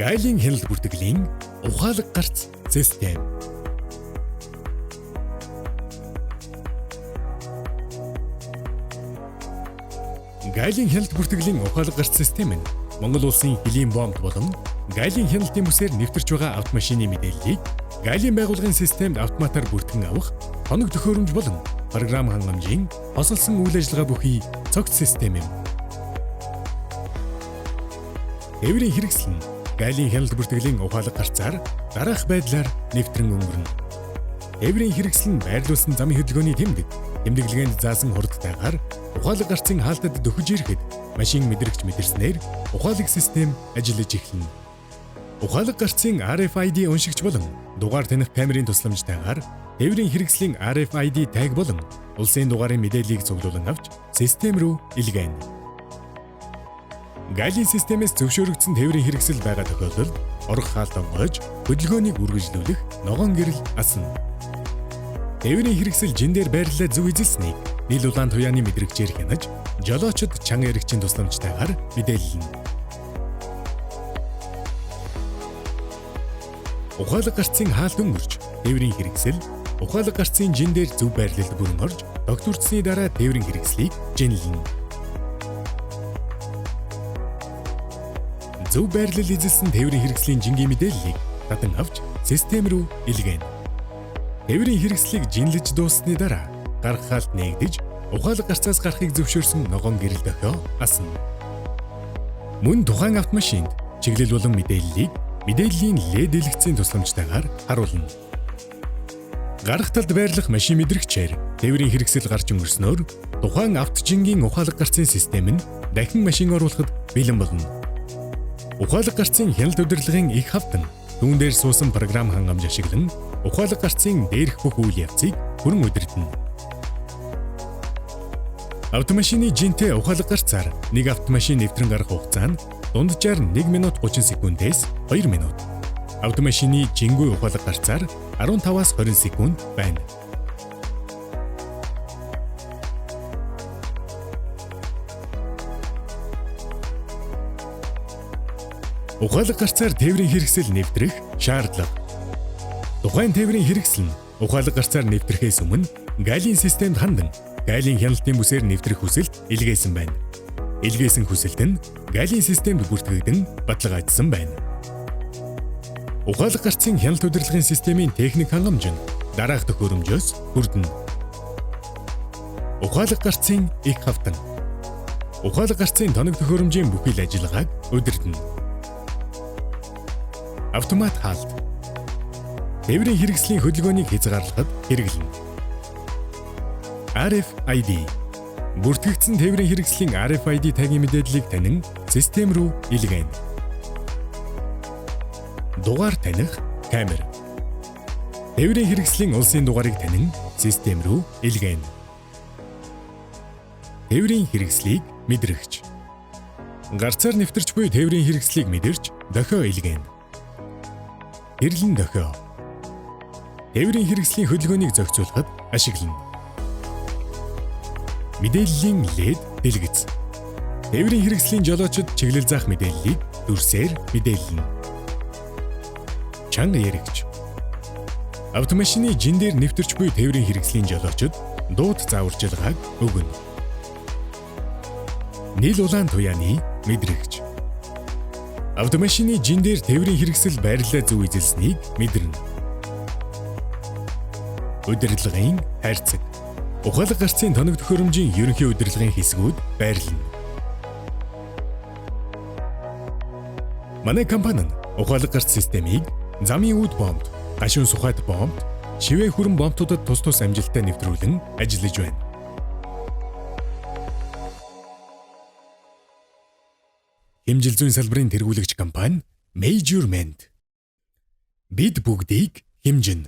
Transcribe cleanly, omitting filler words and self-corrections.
Гайлийн хяналт бүртгэлийн ухаалаг гарц систем. Гайлийн хяналт бүртгэлийн ухаалаг гарц систем нь Монгол улсын хөлийн бомб болон гайлийн хяналтын бүсээр нэвтэрч байгаа автомашины мэдээллийг гайлийн байгууллагын системд автоматар бүртгэн авах тоног төхөөрөмж болон програм хангамжийн хосолсон үйл ажиллагаа бүхий цогц систем юм. Тээврийн хэрэгсэл нь гайлийн хяналт бүртгэлийн ухаалаг гарцаар дараах байдлаар нэвтрэн өнгөрнө. Тээврийн хэрэгсэл нь байрлуулсан замын хөдөлгөөний тэмдэг, тэмдэглэгээнд заасан хурдтайгаар ухаалаг гарцын хаалтад дөхөж ирэхэд машин мэдрэгч мэдэрснээр ухаалаг систем ажиллаж эхэлнэ. Ухаалаг гарцын RFID уншигч болон дугаар таних камерын тусламжтайгаар тээврийн хэрэгслийн RFID таг болон улсын дугаарын мэдээллийг цуглуулан авч систем рүү илгээнэ. Галийн системээс зөвшөөрөгдсөн тээврийн хэрэгсэл байгаа тохиолдолд орох хаалт онгойж хөдөлгөөнийг үргэлжлүүлэх ногоон гэрэл асна. Тээврийн хэрэгсэл жин дээр байрлалаа зөв эзэлснийг нийл улаан туяаны мэдрэгчээр хянаж жолоочид чанга эрэгчийн тусламжтайгаар мэдээллэнэ. Ухаалаг гарцын хаалт өнгөрч тээврийн хэрэгсэл ухаалаг гарцын жин дээр зөв байрлалд бүрэн орж тогтворцсны дараа тээврийн хэрэгслийг жинлэнэ. Зөв байрлал эзэлсэн тээврийн хэрэгслийн жингийн мэдээллийг татан авч систем рүү илгээнэ. Тээврийн хэрэгслийг жинлэж дууссаны дараа гарах хаалт нээгдэж ухаалаг гарцаас гарахыг зөвшөөрсөн ногоон гэрэл дохио асна. Мөн тухайн автомашинд чиглэл болон мэдээллийг мэдээллийн LED дэлгэцийн тусламжтайгаар харуулна. Гарах талд байрлах машин мэдрэгчээр тээврийн хэрэгсэл гарч өнгөрснөөр тухайн автожингийн ухаалаг гарцын систем нь дахин машин оруулахад бэлэн болно. Ухаалаг гарцын хяналт удирдлагын их хавтан түүн дээр суусан програм хангамж ашиглан ухаалаг гарцын дээрх бүх үйл явцыг бүрэн удирдана. Автомашины жинтэй ухаалаг гарцаар нэг автомашин нэвтрэн гарах хугацаа нь дунджаар 1 минут 30 секундээс 2 минут. Автомашины жингүй ухаалаг гарцаар 15-аас 20 секунд байна. Ухаалаг гарцаар тээврийн хэрэгсэл нэвтрэх шаардлага. Тухайн тээврийн хэрэгсэл нь ухаалаг гарцаар нэвтрэхээс өмнө галийн системд хандан гайлийн хяналтын бүсээр нэвтрэх хүсэлт илгээсэн байна. Илгээсэн хүсэлт нь гайлийн системд бүртгэгдэн баталгаажсан байна. Ухаалаг гарцын хяналт удирдлагын системийн техник хангамж нь дараах төхөөрөмжөөс бүрдэнэ. Ухаалаг гарцын их хавтан. Ухаалаг гарцын тоног төхөөрөмжийн бүхий л ажиллагааг удирдана. Автомат хаалт. Тээврийн хэрэгслийн хөдөлгөөнийг хязгаарлахад хэрэглэнэ. RFID бүртгэгдсэн тээврийн хэрэгслийн RFID тагийн мэдээллийг танин систем рүү илгээнэ. Дугаар таних камер. Тээврийн хэрэгслийн улсын дугаарыг танин систем рүү илгээнэ. Тээврийн хэрэгслийг мэдрэгч. Гарцаар нэвтэрч буй тээврийн хэрэгслийг мэдэрч дохио илгээнэ. Хэрлэн дохио. Тээврийн хэрэгслийн хөдөлгөөнийг зохицуулахад ашиглана. Мэдээллийн LED дэлгэц. Тээврийн хэрэгслийн жолоочид чиглэл заах мэдээллийг дүрсээр мэдээллэнэ. Чанга яригч. Автомашины жин дээр нэвтэрч буй тээврийн хэрэгслийн жолоочид дууд зааварчилгааг өгнө. Нийл улаан туяаны мэдрэгч. Автомашины жин дээр тээврийн хэрэгсэл байрлалаа зөв эзэлснийг мэдэрнэ. Удирдлагын хайрцаг. Ухаалаг гарцын тоног төхөөрөмжийн ерөнхий удирдлагын хэсгүүд байрлана. Манай компани нь ухаалаг гарц системийг замын үүд бомб, гашуун сухайт бомб, шивээ хүрэн бомбтуудад тус тус амжилттай нэвтрүүлэн ажиллаж байна. Хэмжил зүйн салбарын тэргүүлэгч компани Major Mend. Бид бүгдийг хэмжинэ.